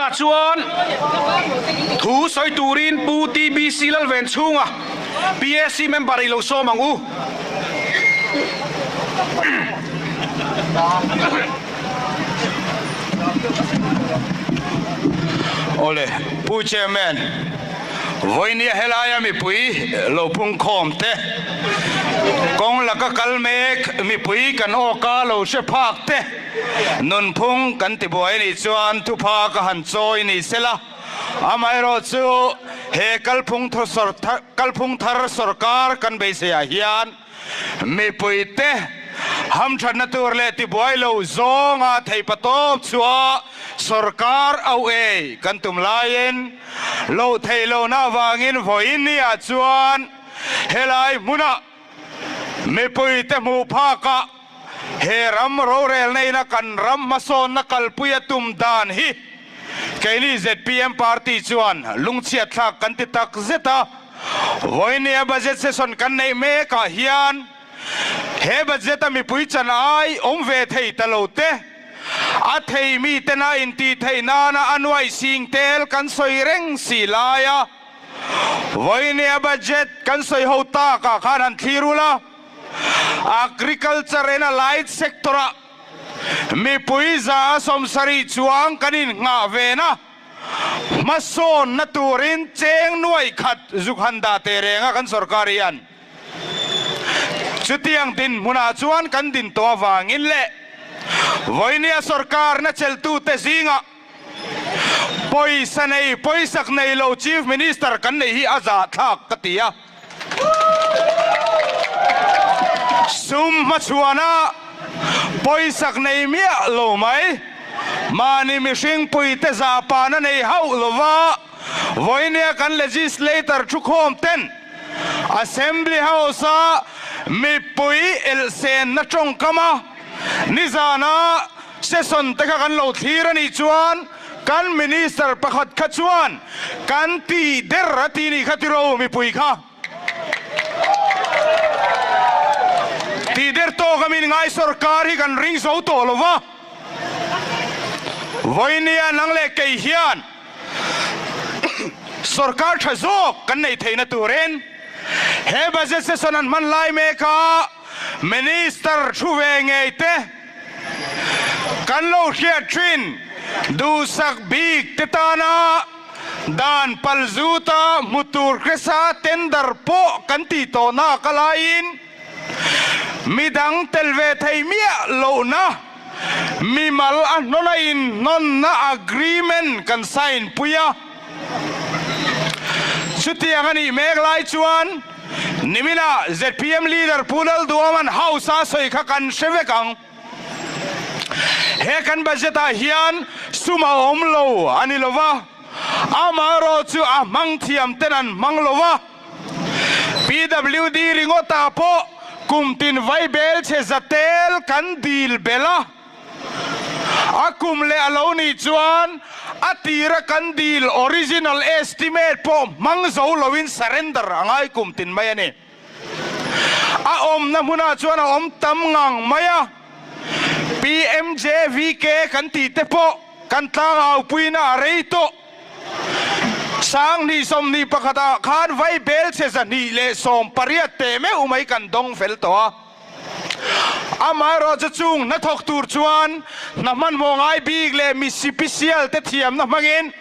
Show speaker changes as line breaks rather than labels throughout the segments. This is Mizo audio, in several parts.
Tunah chuan thu sawi turin Pu TBC Lalvenchhunga, PAC member i lo sawm ang u.
Awle, Pu Chairman, vawinia helaia mipui lo phungkhawm te, kawng laka kal mek mipui kan awka lo hre phak te, Nunphung kan ti buai anih chuan thupha ka han chawi ni sela, amaherawh chu he kalphung kalphung thar sorkar kan beiseiah hian mipuite hamthatna tur leh tibuai lo zawnga theihpatawp chhuah sorkar au ei kan tum laiin loh theih lohna avangin vawiin niah chuan helai hmunah Mipuite hmuh phakah he ram rorelna ina kan ram hmasawnna kalpui a tum dan hi keini zpm party chuan lungchhiat thlak kan ti tak zet a. Vawinia budget session kan neih mekah hian he budget a mipui chan ai awm ve thei ta lo te, a thei mitena intih theih nana a nuaih sing tel kan sawi reng si laia, Vawinia budget kan sawi ho tak ah khan han thlir ula, Agriculture and Allied sector ah mipui 170 chuang kan innghah ven a, hmasawnna turin cheng nuaih khat zuk han dah teh reng a kan sorkar hian. Chutiang dinhmunah chuan kan din tawh avangin leh vawinia sorkarna cheltute zingah, Pawisa nei, pawisak nei lo Chief Minister kan neih hi a zahthlak ka ti a. Sum hmachhuana pawisak nei miah lo mai, mahni mihring puite zahpana nei hauh lova vawinia kan legislator thukhawm ten Assembly House-a mipui elhsenna tawngkama nizana Session te kha kan lo thlir a nih chuan kan Minister pakhat kha chuan kan tih der a ti nih kha tiro mipui kha tih der tawk a min ngai sorkar hi kan ring zo tawh lo va, vawinia nang leh kei hian sorkar tha zawk kan neih theihna turin he budget session an hman lai mek a Minister thu ve ngei te Kan lo hriat thin duhsak bik te tana dan pal zuta hmu tur hresa tender pawh kan tih tawh nak a laiin midang tel ve thei miah lohna mimal a hnawna inhnawnna agreement kan sign pui a. Chutiang a nih mek lai chuan Niminah zpm leader Pu Lalduaman House a sawi kha kan hre vek ang. He kan budget ah hian sum a awm lo a ni lo va, amaherawh chu a hmang thiam ten an hmang lo va. PWD ringawtah pawh kum tin vaibel chhe zatel kan dil belh a. A kum leh a lo nih chuan a tira kan dil original estimate pawh hmang zo loin surrender a ngai kum tin mai a ni. A awmna hmunah chuan a awm tam ngang mai a, PMJVK kan tih te pawh kan tlangaupuina a rei tawh. 2021 ah khan vaibel chhe 218 teh meuh mai kan dawng fel tawh a. Amaherawh chu chung hnathawk tur chuan hna hmanhmawh ngai bik leh mi sipisial te thiamna hmangin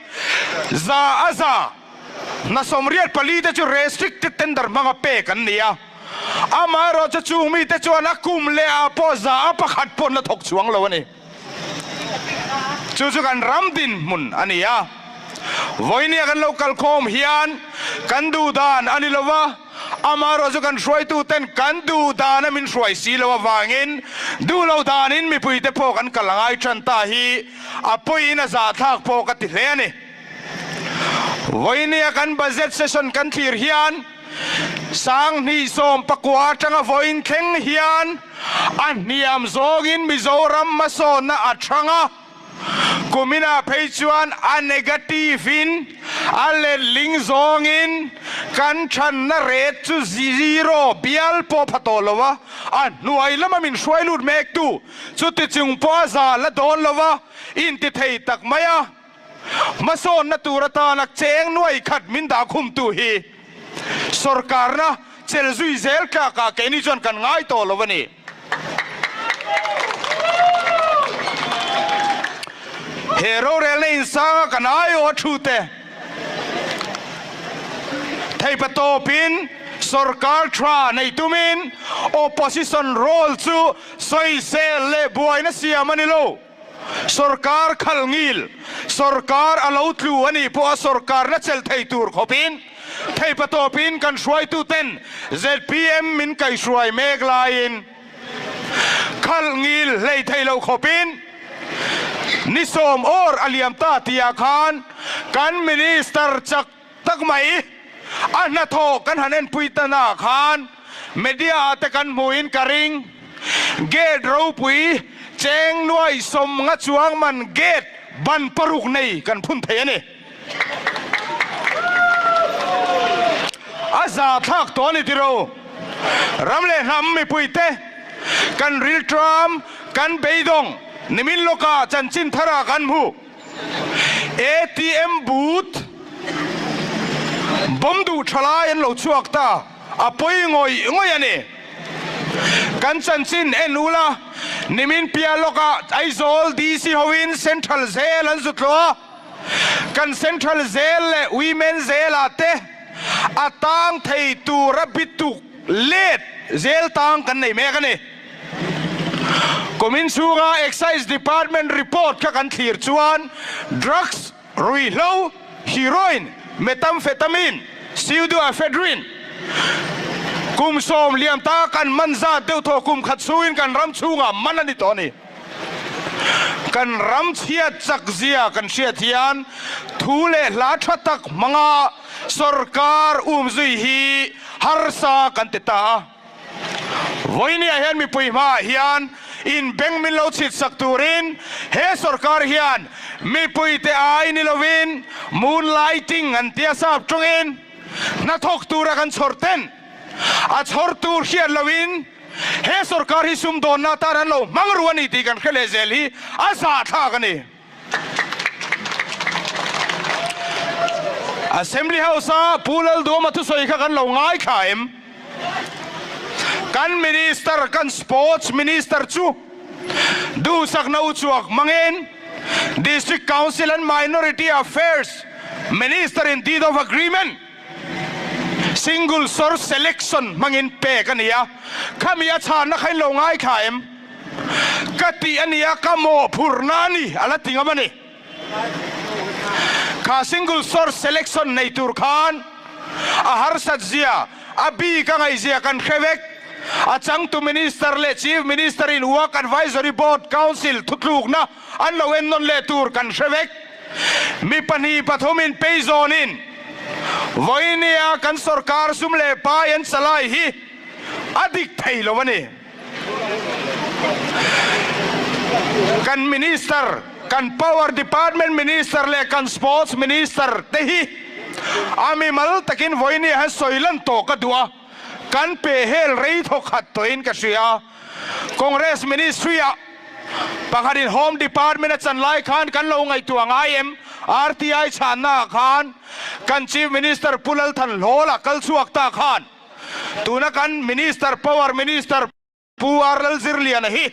za a za hna 84 te chu restricted tender hmanga pek an ni a. Amaherawh chu chung mite chuan a kum leh ah pawh za a pakhat pawh hnathawk chuang lo a ni. Chu chu kan ram dinhmun a ni a. Vawinia kan lo kalkhawm hian kan duh dan a ni lo va, amaherawh chu kan hruaituten kan duh dana min hruai si lo avangin duh lo danin mipuite pawh kan kal a ngai tan ta hi a pawiin a zahthlak pawh ka ti hle a ni. Vawinia kan budget session kan thlir hian 2019 atanga vawiin thleng hian a hniam zawngin Mizoram hmasawnna a thang a, kuminah phei chuan a negative in a letling zawngin kan thanna rate chu zero bial pawh pha tawh lo a, a hnuai lama min hruai lut mek tu chuti chung pawh a za la dawn lo a, intithei tak mai a. Hmasawnna tur atana cheng nuai khat min dah khumtu hi sorkarna chel zui zel tlakah keini chuan kan ngai tawh lo a ni. He rorelna insanga kan aiawh a thu te theipa tawpin sorkar tha nei tumin opposition role chu sawisel leh buaina siam a ni lo. Sorkar khal ngil, sorkar a lo tlu a nih pawha sorkarna chelh thei tur khawpin theipa tawpin kan hruaituten zpm min kaihruai mek laiin khal ngil hlei thei lo khawpin ni sawm awr a liam ta tihah khan kan Minister chak tak mai a hnathawh kan han enpui ta naah khan media ah te kan hmuhin ka ring. Gate ropui cheng nuai 50 chuang man gate ban 6 nei kan phun thei a ni. A za thlak tawh a ni tiro. Ram leh hnam mipui te kan rilṭam kan beidawng nimin lawkah chanchin tharah kan hmu. ATM booth bomb duh tha lai an lo chhuak ta, a pawi ngawih ngawih a ni. Kan chanchin en ula, nimin piah lawkah Aizawl DC hoin Central Jail an zut lo a, kan Central Jail leh Women Jail ah te a tang thei tura bituk let jail tang kan nei mek a ni. Kumin chhunga Excise Department report kha kan thlir chuan drugs, ruihhlo, heroin, methamphetamine, pseudoephedrine kum 10 liam ta kan man zat deuh thaw kum khat chhungin kan ram chhungah man a ni tawh a ni. Kan ram chhiat chak zia kan hriat hian thu leh hla tha tak hmanga sorkar umzui hi harsa kan ti ta a. Vawinia hian mipui hmaah hian in beng min lo chhit sak turin he sorkar hian mipuite ai ni lovin moonlighting an tia sap tawngin hnathawk tura kan chhawr ten a chhawr tur hriat loin he sorkar hi sumdawnna atan an lo hmang ru a ni tih kan hre leh zel hi a zahthlak a ni. Assembly House-a Pu Lalduama thusawi kha kan lo ngaithla em? Kan Minister, kan Sports Minister chu duhsakna u chuak hmangin District Council and Minority Affairs Minister in Deed of Agreement, Single Source Selection hmangin pek a ni a, khami a chhanna kha in lo ngaithla em? Ka tih a nia, ka mawhphurhna a ni, a la ti ngam a ni. Kha Single Source Selection nei tur khan a harsat zia, a bik a ngaihzia kan hre vek. A changtu Minister leh Chief Minister in Work Advisory Board Council thutlukna an lo ennawn leh tur kan hre vek. Mi pahnih pathumin peizawnin vawinia kan sorkar sum leh pai an chalai hi a dik thei lo a ni. Kan Minister, kan Power Department Minister leh kan Sports Minister te hi a mimal takin vawinia han sawi lan tawh ka duh a, kan pe hel rei thawkhat tawhin ka hria. Congress Ministry ah pakhatin Home Department a chan lai khan kan lo ngaihtuah ngai em? RTI chhanna ah khan kan Chief Minister Pu Lalthan Hlawla kal chhuak ta khan tuna kan Minister Power Minister Pu R Lalzirliana hi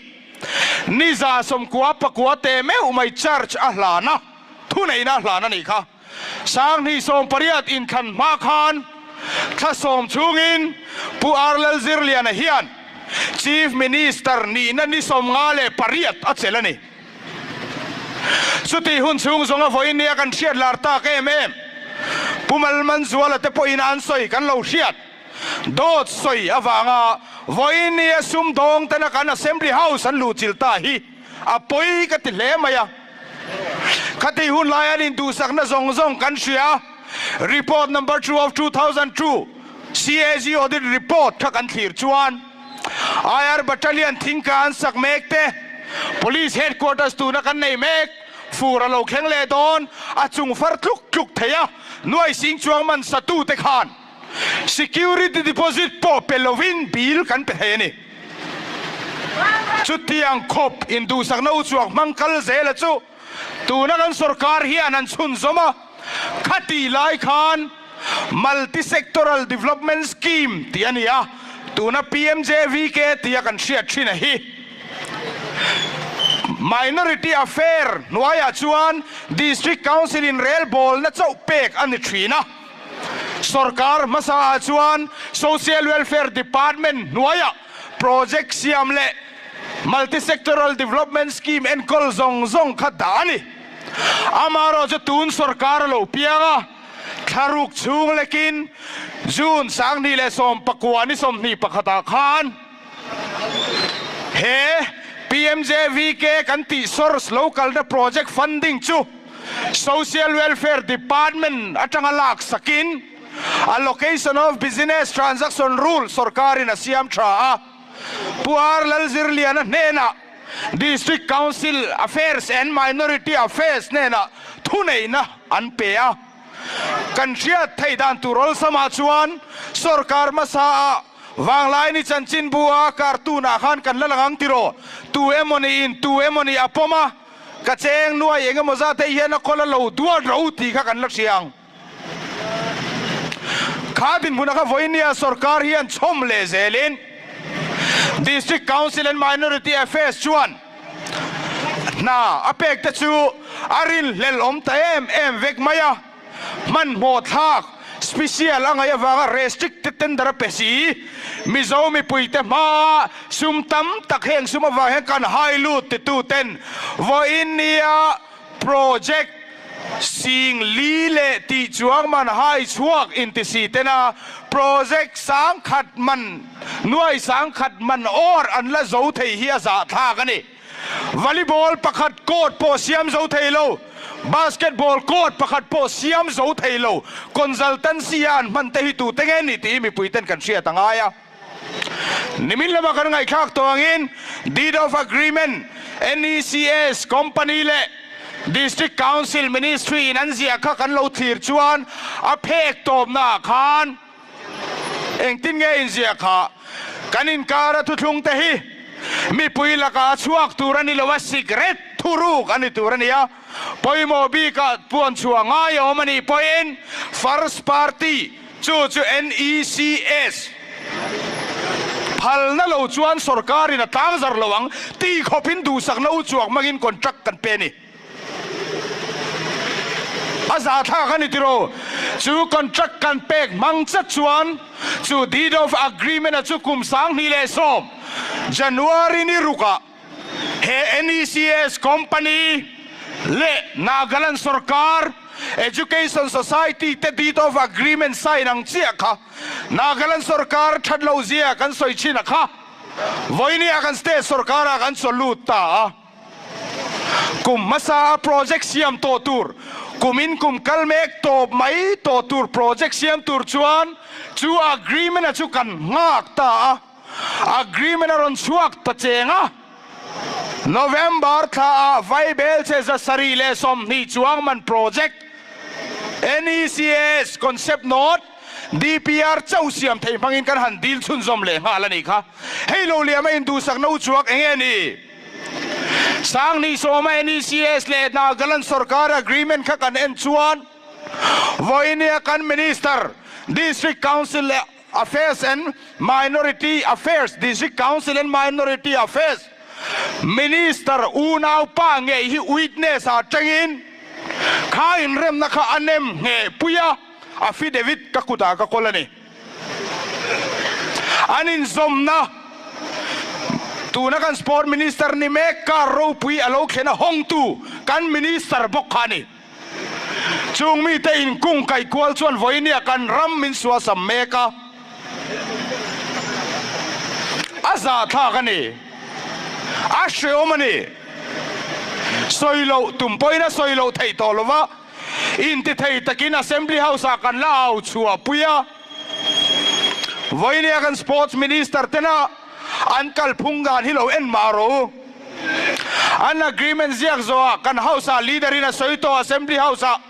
niza 99 teh meuh mai charge a hlan a, thuneihna a hlan a nih kha. 2018 inthlan hma khan thla 10 chhungin Pu R Lalzirliana hian Chief Minister nihna ni 58 a chelh a ni. Chutih hun chhung zawnga vawiin nia kan hriat lar tak em em Pu Malmanzuala te pawhin an sawi kan lo hriat dawt sawi avanga vawiin nia sumdawng tena kan Assembly House an luhchilh ta hi a pawi ka ti hle mai a. Khati hun lai an induhsakna zawng zawng kan hria. Report number 2 of 2002 CAG audit report kha kan thlir chuan IR Battalion thingka an sak mek te, Police Headquarters tuna kan nei mek, fur a lo thleng leh dawn, a chung far tluk tluk thei a, nuai sing chuang man satu te khan Security deposit pawh pe lovin bill kan pe thei a ni. Chutiang khawp induhsakna u chuak hmang kal zela chu. Tuna kan sorkar hian an chhunzawm a, khatih lai khan Multi-Sectoral Development Scheme tih a ni a, tuna PMJVK tia kan hriat thin a hi. Minority Affair hnuaiah chuan District Council in relbawlna chauh pek a ni thin a, sorkar hmasaah chuan Social Welfare Department hnuaiah project siam leh Multi-Sectoral Development Scheme enkawl zawng zawng kha dah a ni. Amaherawhchu chu tun sorkar a lo piang a, thlaruk chhung lekin June 2019 ni 21 ah khan he PMJVK kan tih source lo kalna project funding chu Social Welfare Department atanga lak sakin Allocation of Business Transaction Rule sorkarin a siam tha a. Pu R. Lalzirliana hnenah District Council Affairs and Minority Affairs hnenah thuneihna an pe a. Kan hriat theih dan tur awlsamah chuan sorkar hmasaah Vanglaini chanchinbu a cartoon ah khan kan la lang ang tiraw? Tu emawni in tu emawni a pawm a, ka cheng nuai eng emaw zat hei hian a khawl a lo duat ro tih kha kan la hria ang. Kha dinhmun a kha vawinia sorkar hian chhawm leh zelin District Council and Minority Affairs chuan hna a pek te chu a rinhlelh awm ta em em vek mai a, hmanhmawh thlak special a ngaih avanga restricted tender a pe si. Mizo mipuite hmaa sum tam tak heng sum avang hian kan hai lut tituten vawinia Project sing li leh tih chuang man hai chhuak intisi tena project sangkhat man nuai sangkhat man awr an la zo thei hi a zahthlak a ni. Volleyball pakhat court pawh siam zo thei lo, basketball court pakhat pawh siam zo thei lo consultancy a an hman te hi tute nge ni tih hi mipui ten kan hriat a ngai a. Nimin lama kan ngaihthlak tawh angin Deed of Agreement NECS Company leh District Council Ministry in an ziah kha kan lo thlir chuan a phek tawpnaah khan engtin nge inziah kha kan inkara thuthlung te hi mipui lakah a chhuak tur a ni lo a, sikret thuruk a ni tur a ni a, pawimawh bikah puan chhuah ngai a awm a nih pawhin First Party Chu chu NECS phalna lo chuan sorkarin a tlangzar lo ang tih khawpin duhsakna u chuak hmangin contract kan pe a ni. A zahthlak a ni tiraw? Chu contract kan pek hmang chat chuan chu deed of agreement-a chu kum 2010 January ni rukah He NECS company leh Nagaland sorkar Education Society te deed of agreement sign ang chiah kha Nagaland sorkar that lo zia kan sawi thin a kha vawinia kan state sorkar ah kan chaw lut ta a. Kum hmasa a project siam tawh tur, kum in kum kal mek tawp mai tawh tur project siam tur chuan chu agreement a chu kan nghak ta a. Agreement a rawn chhuak ta cheng a, November thla ah Vaibelche 720 chuang man project, NECS concept note, DPR chauh siam thei hmangin kan han dil chhunzawm leh nghal a nih kha. Hei lo liam a induhsakna u chuak eng nge ni? 2010 a NECS leh Nagaland sorkar agreement kha kan en chuan vawinia kan Minister, District Council leh Affairs and Minority Affairs, District Council and Minority Affairs Minister unaupa ngei hi witness ah tangin kha inremna kha a nem ngheh pui a, affidavit ka kutah ka kawl a ni. An inzawmna tuna kan Sport Minister ni mek car ropui a lo thlen a hawngtu kan Minister bawk kha a ni. Chung mite inkung kaih kual chuan vawinia kan ram min suasam mek a, a zahthlak a ni, a hreawm a ni. Sawi loh tum pawhin a sawi loh theih tawh lo va, intithei takin Assembly House-ah kan la au chhuah pui a. Vawinia kan Sports Minister tena an kalphung dan hi lo en mah rawh u. An agreement ziak zawhah kan House-ah leader in a sawi tawh Assembly House-ah.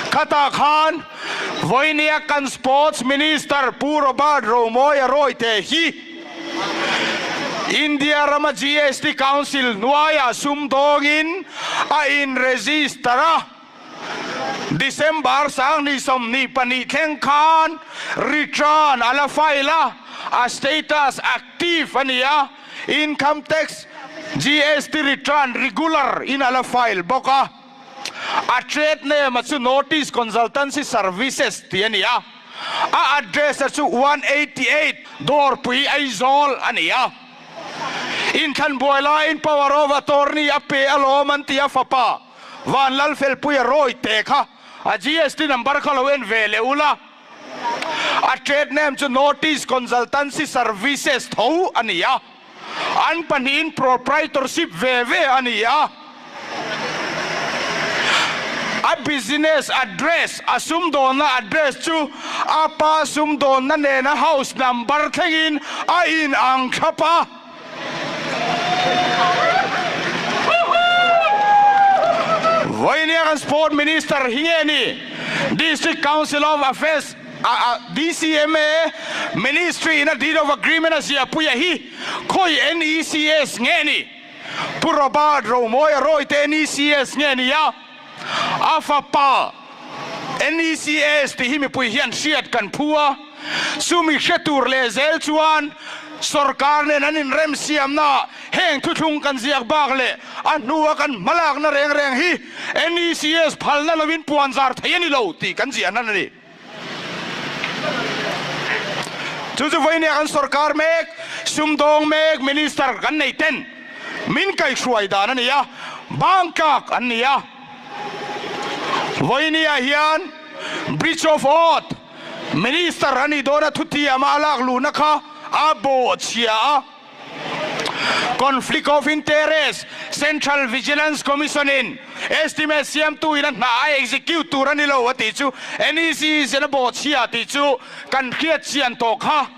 Khatah khan vawinia kan Sports Minister Pu Robert Romawia Rawite hi. India rama GST Council hnuaiah sumdawngin a in-register a, December 2022 thleng khan return a la file a, a status active a ni a, income tax, GST return regular in a la file bawk a. A trade name a chu Notice Consultancy Services tih a ni a, a address a chu 188 Dawrpui Aizawl a ni a. Inthlan buai laiin power of attorney a pe alawm an ti a fapa Vanlalfelpuia Rawite kha a GST number kha lo en ve leh ula. A trade name chu Notice Consultancy Services tho a ni a, an pahnihin proprietorship ve ve a ni a. A business address, a sumdawnna address chu a pa sumdawnna nena house number thlengin a inang thlap a. Vawinia kan Sport Minister hi nge ni? District Council of Affairs, DCMA, Ministry in a Deed of Agreement a ziahpuia hi khawi NECS nge ni? Pu Robert Romawia Rawite NECS nge ni a? A fapa NECS tih hi mipui hian hriat kan phu a, chumi hre tur leh zel chuan sorkar nen an inremsiamna heng thuthlung kan ziak bak leh a hnua kan hmalakna reng reng hi NECS phalna lovin puanzar thei a ni lo tih kan ziah hnan a ni. Chu chu vawinia kan sorkar mek, sumdawng mek, minister kan nei ten min kaihhruai dan a ni a, bangkak an ni a. Vawinia hian Bridge of Oath minister a nih dawna thutiama a lak luhna kha a bawhchhia a. Conflict of Interest, Central Vigilance Commission in estimate siamtu in a hna a execute tur a ni lo a tih chu NEC in a bawhchhia tih chu kan hriat chian tawh kha.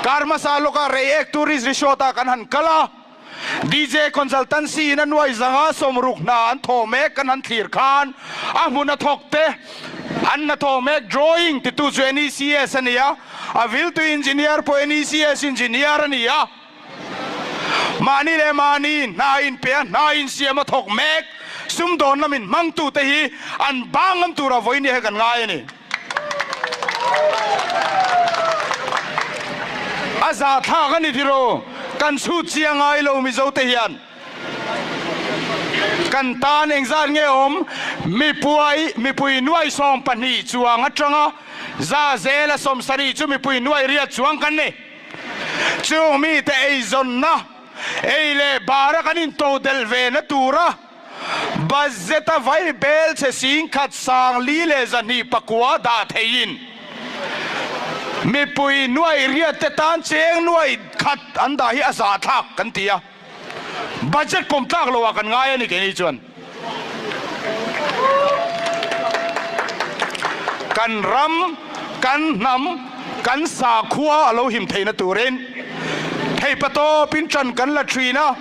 Kar hmasa lawkah Reiek Tourist Resort ah kan han kal a, DJ Consultancy in a nuai zanga sawmruk hna an thawh mek kan han thlir khan a hmun a thawk te an hnathawh mek drawing titu chu NECS a ni a, A viltu engineer pawh NECS engineer a ni a, mahni leh mahni hna inpe a, hna insiam a thawk mek, sumdawn lamin hmangtute hi an bang ngam tura vawiin hi kan ngai a ni. A zahthlak a ni tiraw, kan chhut chiang ngai lo Mizote hian. Kan tan engzat nge awm? Mipuai, mipui nuai 12 chuang atanga za zela 70 chu mipui nuai riat chuang kan ni. Chung mite eizawnna, ei leh bara kan intodelh ve na tura budget-a vai bel chhe 10,000 429 dah theiin mipui nuai riat te tan cheng nuai khat an dah hi a zahthlak kan ti a. Budget pawm tlak lo ah kan ngai a ni keini chuan. Kan ram, kan hnam, kan sakhua a lo him theihna turin theipa tawpin ṭan kan la ṭhin a.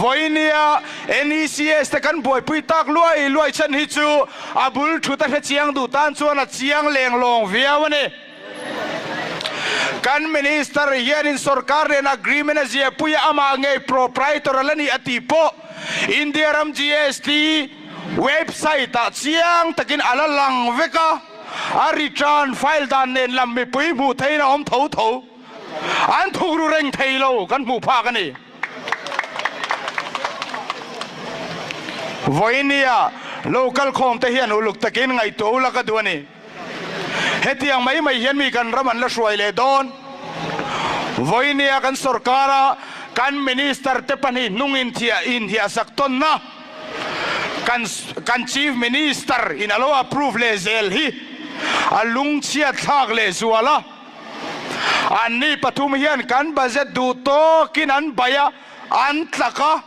Vawinia NECS te kan buaipui tak luai luai chhan hi chu a bul ṭhut a hre chiang duh tan chuan a chiang lenglawng viau a ni. Kan Minister hianin sorkar nen agreement a ziahpui a, amah ngei proprietor a la ni a tih pawh India ram GST website ah chiang takin a la lang vek a, a return file dan nen lam mipui hmuh theihin a awm tho tho. An thukru reng thei lo kan hmuh phak a ni. Vawinia local khawm te hian uluk takin ngaihtuah ulak a duh a ni. Hetiang mai mai hian mi kan ram an la hruai leh dawn. Vawinia kan sorkara kan minister te pahnih hnung inthiah inhiahsak tawnna kan kan chief minister in a lo approve leh zel hi a lungchhiat thlak leh zual a. Anni pathum hian kan budget duh tawkin an baih a, an tlak a.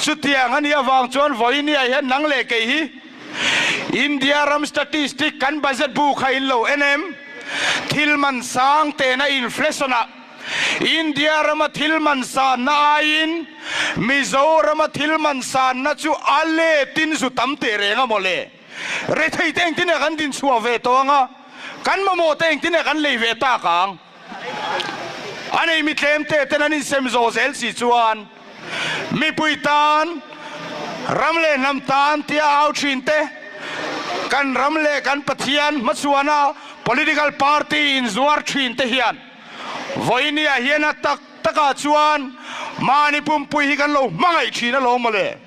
Chutiang a nih avang chuan vawinia hian nang leh kei hi India ram statistic kan budget bu kha in lo en em? Thil man sang tena inflation ah India rama thil man sanna aiin Mizorama thil man sanna chu a letin zu tam teh reng a mawle. Rethei te engtin nge kan dinchhuah ve tawh anga kan mamawh te engtin nge kan lei ve tak ang? A nei mi tlem te ten an insem zawh zel si chuan mipui tan, ram leh hnam tan tia au thin te, kan ram leh kan Pathian hmachhuana political party inzuar thin te hian vawinia hian a tak takah chuan mahni pumpui hi kan lo hmangaih thin alawm mawle.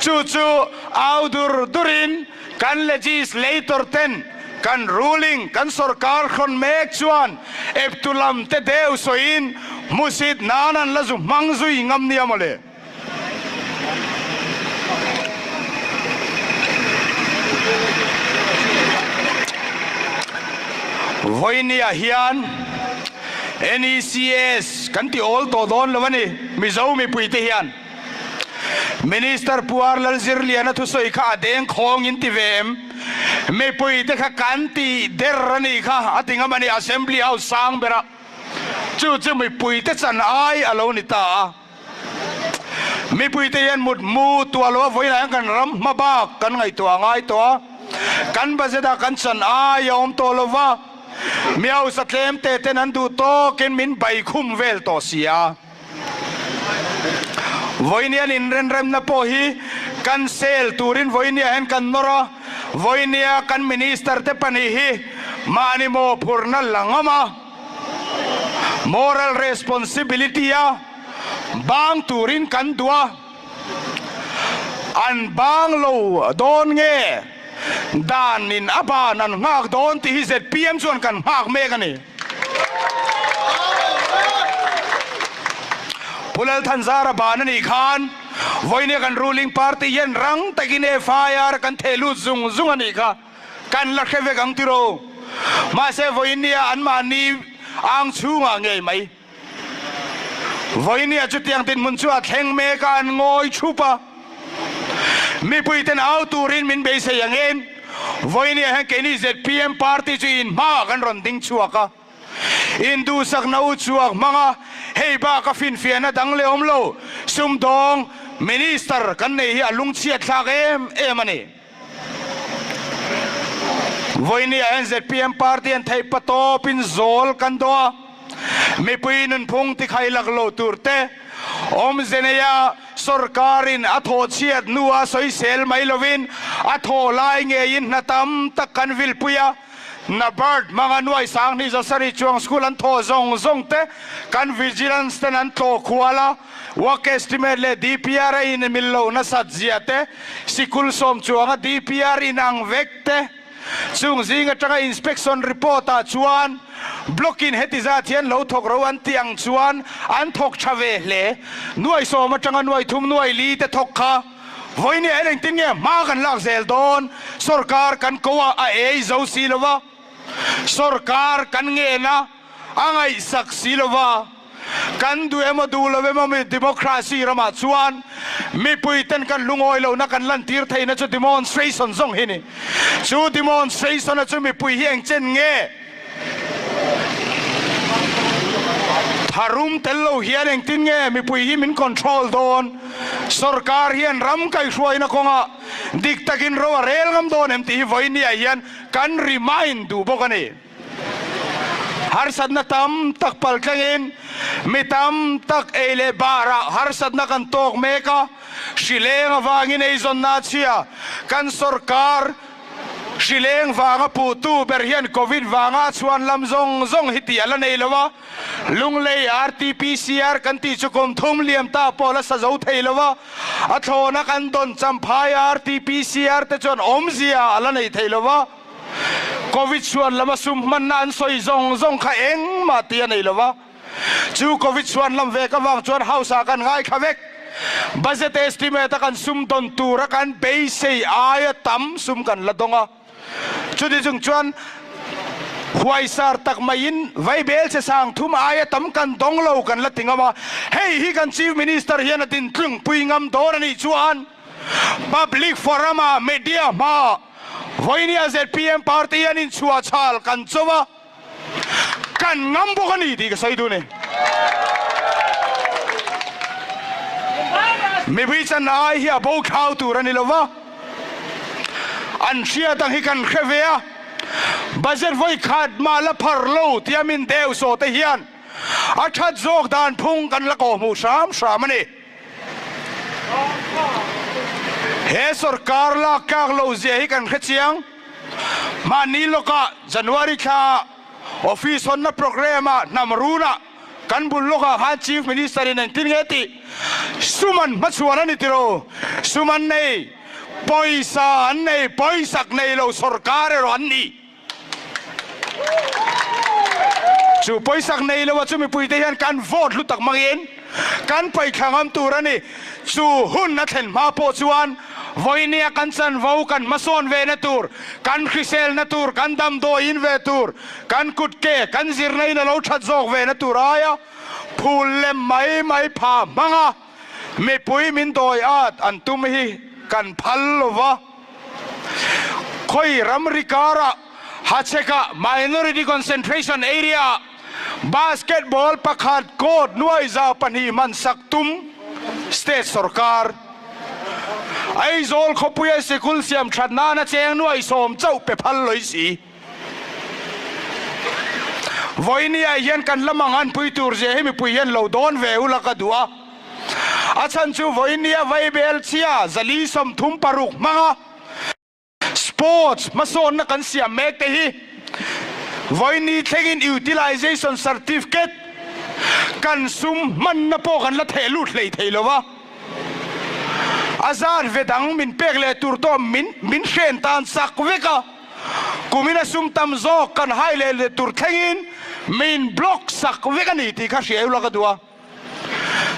Chu chu au dur durin kan legislator ten kan ruling kan sorkar hrawn mek chuan eptu lam te deuh sawiin hmusit nan an la zu hmang zui ngam nia mawle. Vawinia hian NECS kan ti awl tawh dawn lo a ni, Mizo mipuite hian. Minister Pu R Lalzirliana thusawi kha a deng khawng in ti ve em? Mipuite kha kan tih der a nih kha a ti ngam a ni, Assembly House sang bera chu chu mipuite chan ai a lo ni ta a. Mipuite hian mut mu tuah lo a vawiinah hian kan ram hma bak kan ngaihtuah a ngai tawh a, kan budget ah kan chan ai a awm tawh lo va, mi hausa tlem te ten an duh tawkin min bai khum vel tawh si a. Vawinia inrenremna pawh hi kan sel turin vawinia hian kan nawr a, vawinia kan minister te pahnih hi mahni mawhphurhna la ngam a, Moral responsibility a bang turin kan duh a, an bang lo dawn nge dan in a ban an nghak dawn tih hi zpm chuan kan nghak mek a ni. Pu Lalthanzara ban a nih khan vawinia kan ruling party hian rang takin FIR kan theh lut zung zung a nih kha. Kan la hre vek ang tiraw? Mahse vawinia anmahni ang chhungah ngei mai. Vawinia chutiang dinhmun chu a thleng mek a, an ngawi thup a. Mipuiten au turin min beisei angin vawinia hian keini zpm party chu inhmaah kan rawn ding chhuak a. Induhsakna u chhuak hmanga hei bak a finfiahna dang leh awm lo sumdawng Minister kan nei hi a lungchhiat thlak em em a ni. Vawinia hian zpm party an theih patawpin zawl kan dawh a, mipui nunphung tikhai lak lo tur te, awmze neia sorkarin a thawh chhiat hnua sawisel mai lovin a thawh lai ngeiin hna tam tak kan vilpui a, NABARD hmanga nuai 2000 zasarih chuang school an thawh zawng zawng te kan vigilance ten an tlawh khual a, work estimate leh DPR a inmil lo nasat zia te, sikul sawm chuanga DPR inang vek te, chung zing atanga inspection report ah chuan block in heti zat hian lo thawk ro an tih ang chuan an thawk tha ve hle. Nuai sawm atanga nuai thum nuai li te thawk kha vawiin hian engtin nge hma kan lak zel dawn? Sorkar kan ko a, a ei zo si lo va, sorkar kan ngen a, a ngaihsak si lo va. Kan duh emaw duh lo emaw mi democracy ramah chuan mipui ten kan lungawi lohna kan lantir theihna chu demonstration zawng hi ni. Chu demonstration a chu mipui hi engchen nge tharum tel lo hian engtin nge mipui hi min control dawn? Sorkar hian ram kaihruaina kawngah dik takin ro a rel ngam dawn em tih hi vawinia hian kan remind duh bawk a ni. Harsatna tam tak pal thlengin mi tam tak ei leh barah harsatna kan tawk mek a, hrileng avangin eizawnna a chhia. Kan sorkar hrileng vanga puhtu ber hian Covid vanga a chhuan lam zawng zawng hi tih a la nei lo a, Lunglei RTPCR kan tih chu kum thum liam ta pawh la sa zo thei lo a, a thlawna kan dawn champhai RTPCR te chuan awmzia a la nei thei lo va. Covid chhuan lama sum hmanna an sawi zawng zawng kha engmah tih a nei lo va, chu Covid chhuan lam vek avang chuan House ah kan ngaithla vek. Budget estimate a kan sum dawn tura kan beisei aia tam sum kan la dawng a, chuti chung chuan huaisar tak maiin vaibel che sang thum aia tam kan dawng lo kan la ti ngam a, hei hi kan Chief Minister hian a dintlungpui ngam dawn a nih chuan Public forum ah media hmaah Vawinia zpm party an inchhuah chhal kan cho a, kan ngam bawk a ni tih ka sawi duh a ni. Mipui chan ai hi a bo thlau tur a ni lo va, an hriat ang hi kan hre ve a. Budget vawi khat mah la phar lo tia min deuh sawh te hian a that zawk dan phung kan la kawhhmuh hram hram a ni. He sorkar lak tlak lo zia hi kan hre chiang. Mahni lawkah January thla office hawnna programme ah hnam runah kan bul lawkah khan Chief Minister in engtin nge tih sum an hmachhuan a ni tiro. Sum an nei, pawisa an nei, pawisak nei lo sorkar erawh an ni. Chu pawisak nei lo a chu mipuite hian kan vote hlu tak mangin kan paihthla ngam tur a ni. Chu hun a thlen hma pawh chuan vawinia kan chanvo kan hmasawn ve na tur, kan hrisel na tur, kan damdawi in ve tur, kan kut ke kan zirna in a lo that zawk ve na tur aia phul lem mai mai pha hmanga mipui min dawi at an tum hi kan phal lo va. Khawi ramri karah Hachhekah Minority Concentration Area-ah Basketball pakhat court nuai zau pahnih hman sak tum State sorkar Aizawl khawpuia sikul siam that nana cheng nuai sawm chauh pe phal lawih si. Vawinia hian kan la mang anpui tur zia hi mipui hian lo dawn ve ula ka duh a. A chhan chu vawinia vaibel chhia zali 36 hmanga Sports hmasawnna kan siam mek te hi vawiini thlengin utilization certificate kan sum hmanna pawh kan la theh lut hlei thei lo va, a zat ve dang min pek leh tur tawh min min hren tan sak vek a, kumina sum tam zawk kan hai leh leh tur thlengin min block sak vek a ni tih kha hria ula ka duh a.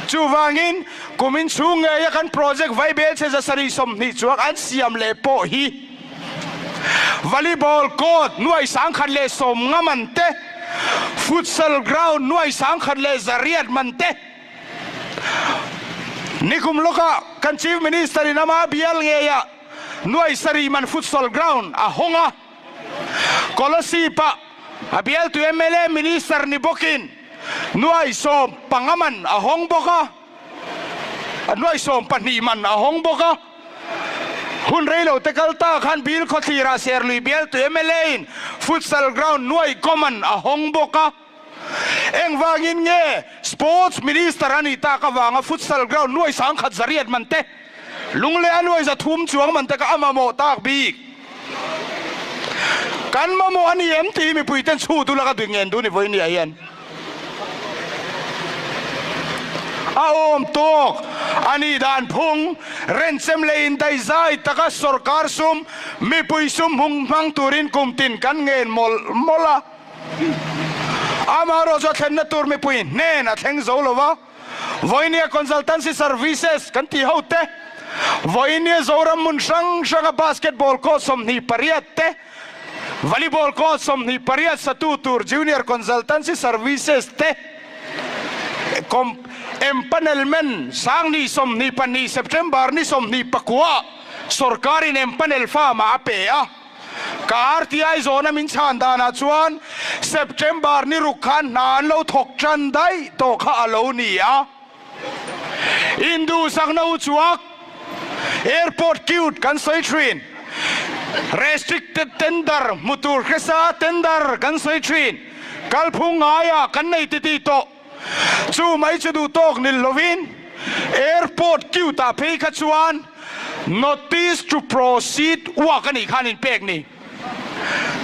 Chuvangin, kum inchhung ngeia kan project vaibel che 720 chuang an siam leh pawh hi volleyball court 1150 man te, futsal ground 1100 man te, nikum lawkah kan Chief Minister in ama bial ngeia 700 man futsal ground a hawng a, Kolasib-ah a bialtu mla Minister ni bawkin 15 man a hawng bawk a, 12 man a hawng bawk a. Hun reilo te kal ta khan Bil khawthlirah Serlui bialtu mla in futsal ground nuai kaw man a hawng bawk a. Engvangin nge Sports Minister a nih tak avanga futsal ground 1100 man te, lung leh a 300 chuang man te kha a mamawh tak bik? Kan mamawh a ni em tih hi mipui ten chhut ula ka duh ngen duh ni vawinia hian. A awm tawk a nih dan phung renchem leh indaihzai taka sorkar sum mipui sum hmung hmang turin kum tin kan ngen mawlh mawlh a. Amaherawhchu a thlenna tur mipui hnen a thleng zo lo va, vawinia consultancy services kan tih ho te, vawinia Zoram hmun hrang hranga basketball court 28 te, volleyball court 28 satu tur junior consultancy services te, empanelment sang ni 22 September ni 29 sorkarin empanel farm-ah a pe a. Ka RTI zawhna min chhan danah chuan September ni ruk khan hna an lo thawk tan daih tawh kha a lo ni a. Induhsakna u chuak Airport cute kan sawi thin, Restricted tender hmu tur hresa tender kan sawi thin, kalphung ngaiah kan nei titih tawh. Chu mai chu duh tawk nil lovin Airport cute ah phei kha chuan Notice to proceed uak a nih khan in pek ni.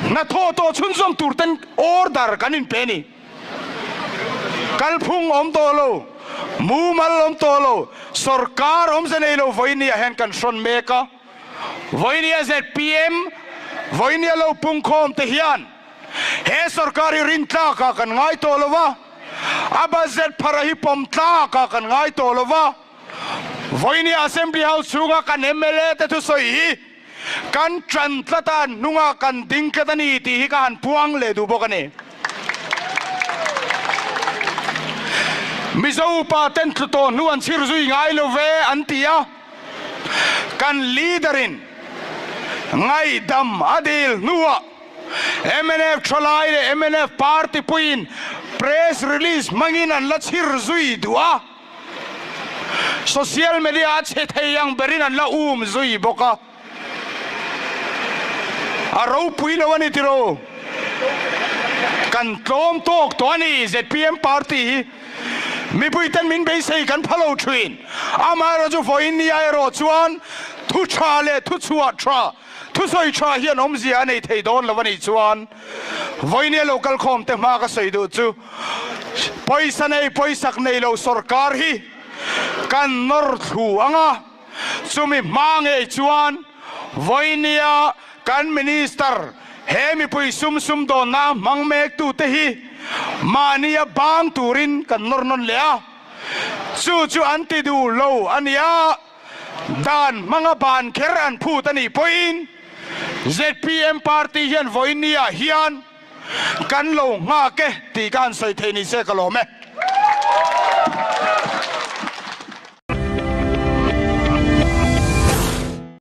Hnathawh tawh chhunzawm tur ten order kan in pe ni. Kalphung awm tawh lo, mumal awm tawh lo, sorkar awmze nei lo vawinia hian kan hrawn mek a. Vawinia zpm, vawinia lo pungkhawm te hian He sorkar hi rintlak ah kan ngai tawh lo va, a budget phara hi pawm tlak ah kan ngai tawh lo va. Vawiini Assembly House chhunga kan mla te thusawi hi kan tan tlat a, hnungah kan ding tlat a ni tih hi ka han puang leh duh bawk a ni. Mizo upa ten tlu tawh hnu an chhir zui ngai lo ve an ti a, kan leader in ngaihdam a dil hnuah, Mnf thalai leh mnf party puiin press release hmangin an la chhir zui duh a, social media a chhe thei ang berin an la um zui bawk a, a ropui lo a ni tiraw? Kan tlawm tawk tawh a ni zpm party hi. Mipui ten min beisei kan pha lo thin. Amaherawhchu vawiin ni ah erawh chuan thu tha leh thu chhuah tha, thusawi tha hian awmzia a nei thei dawn lo a nih chuan vawiin a lo kalkhawm te hma ka sawi duh chu pawisa nei pawisak nei lo sorkar hi kan nawr thlu ang a, chumi hma ngei chuan vawiinia kan Minister he mipui sum sumdawnna hmang mek tute hi mahnia bang turin kan nawr nawn leh a, chu chu an ti duh lo a nia. Dan hmanga ban kher an phut a nih pawhin zpm party hian vawinia hian kan lo nghak e tih ka han sawi thei ni se ka lawm e.